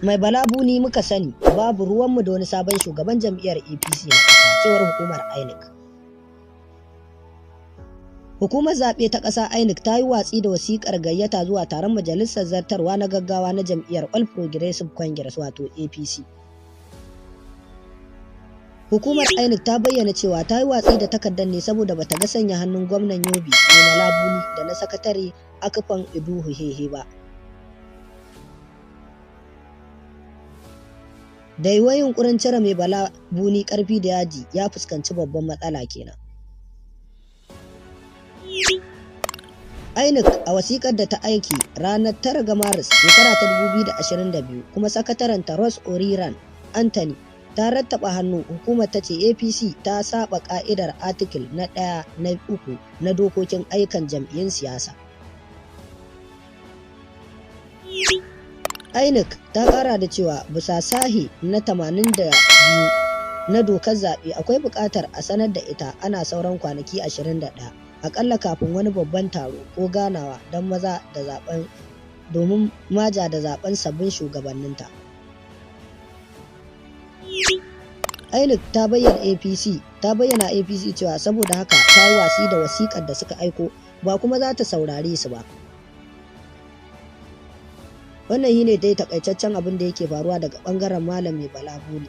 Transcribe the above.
Mai Mala Buni muka sani, babu ruwanmu da wani sabon shugaban jam'iyyar APC na ƙasa, cewar hukumar INEC. Hukumar zaɓe ta ƙasa INEC ta yi watsi da wasiƙar gayyata zuwa taron majalisar zartarwa na gaggawa na jam'iyyar All Progressive Congress, wato APC. Hukumar INEC ta bayyana cewa ta yi watsi da takardar ne saboda bata ga sanya hannun gwamnan Yobe Mai Mala Buni da na sakatare Akpan Iduhu Hehe ba. Da yiwuwar yunƙurin cire Mai Mala Buni ƙarfi da yaji ya fuskanci babban matsala kenan. INEC a wasikar da ta aiki ranar 9 ga Maris shekara ta 2022, kuma sakataren ta Rose Oriran Anthony ta rattaba hannu, hukumar ta ce APC ta saba ka'idar article na 1 na 3 na dokokin ayyukan jam'iyyun siyasa. INEC ta kara da cewa bisa sahi na 82 na dokar zaɓe, akwai buƙatar a sanar da ita ana sauran kwanaki 21 akalla kafin wani babban taro ko ganawa don maza da zaben domin maja da zaben sabbin shugabanninta. INEC ta bayyana APC cewa saboda haka ta yi watsi da wasikar da suka aiko, ba kuma za ta saurare su ba. Wannan shine dai takaitaccen abin da yake faruwa daga bangaren Malam Mai Mala Buni.